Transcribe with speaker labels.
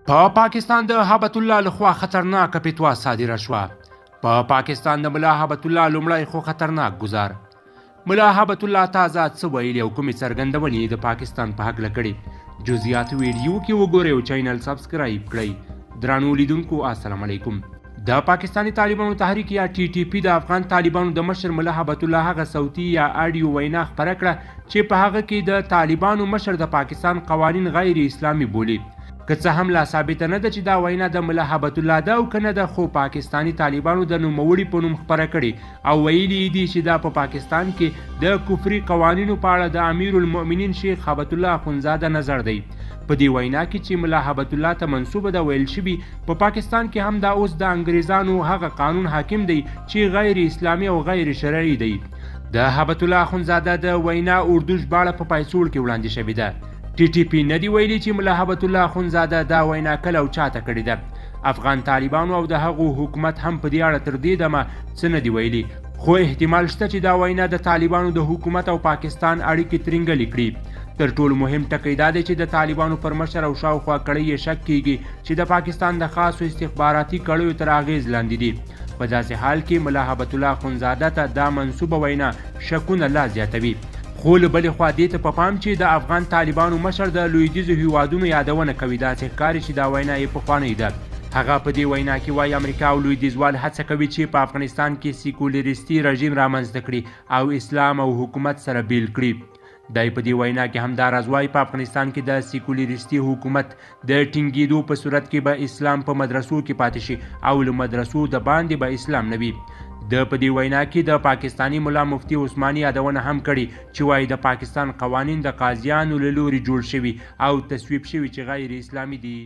Speaker 1: په پاکستان د هبت الله لخوا خطرناکه فتوا صادره شوه. په پاکستان د ملا هبت الله لومړی خو خطرناک ګزار. ملا هبت الله تازه څه ویلي او کومې څرګندونې یې د پاکستان په هکله کړې، جزئیات ویډیو کې وګورئ او چینل سبسکرایب کړئ. درانو لیدونکو السلام علیکم. د پاکستاني طالبانو تحریک یا ټي ټي پي د افغان طالبانو د مشر ملا هبت الله هغه صوتي یا اډیو وینا خپره کړه چې په هغه کې د طالبانو مشر د پاکستان قوانین غیر اسلامي بولي. که څه هم لا ثابته نه ده چې دا وینا د ملا هبت الله ده او که نه ده، خو پاکستاني طالبانو د نوموړي په نوم خپره کړې او ویلي یې دي چې دا په پاکستان کې د کفري قوانینو په اړه د امیر المؤمنین شیخ هبت الله اخوندزاده نظر دی. په دې وینا کې چې ملا هبت الله ته منسوبه ده ویل شوي، په پاکستان کې همدا اوس د انګریزانو هغه قانون حاکم دی چې غیر اسلامي او غیر شرعي دی. د هبت الله اخوندزاده د وینا اردو ژباړه په پایڅوړ کې وړاندې شوې ده. ټي ټي پي نه دی ویلي چې ملا هبت الله اخوندزاده دا وینا کله او چاته کړې ده. افغان طالبانو او د هغو حکومت هم په دې اړه تر دې دمه څه نه دي ویلي، خو احتمال شته چې دا وینا د طالبانو د حکومت او پاکستان اړیکې ترینګلې کړي. تر ټولو مهم ټکی دا دی چې د طالبانو پر مشر او شاوخوا کړۍ یې شک کیږي چې د پاکستان د خاصو استخباراتي کړیو تر اغیز لاندې دي. په داسې حال کې ملا هبت الله اخوندزاده ته دا منسوبه وینا شکونه لا زیاتوي. خو له بلې خوا دې ته په پام چې د افغان طالبانو مشر د لویدیځو هیوادونو یادونه کوي، داسې ښکاري چې دا وینا یې پخوانۍ ده. هغه په دې وینا کې وایي، امریکا او لویدیځوال هڅه کوي چې په افغانستان کې سیکولریستي رژیم رامنځته کړي او اسلام او حکومت سره بیل کړي. دی په دې وینا کې همداراز وایي، په افغانستان کې د سیکولریستي حکومت د ټینګېدو په صورت کې به اسلام په مدرسو کې پاتې شي او له مدرسو د باندې به اسلام نه وي. ده په دې وینا کې د پاکستاني ملا مفتي عثماني یادونه هم کړې چې وایي، د پاکستان قوانین د قاضیانو له لوري جوړ شوي او تصویب شوي چې غیر اسلامي دي.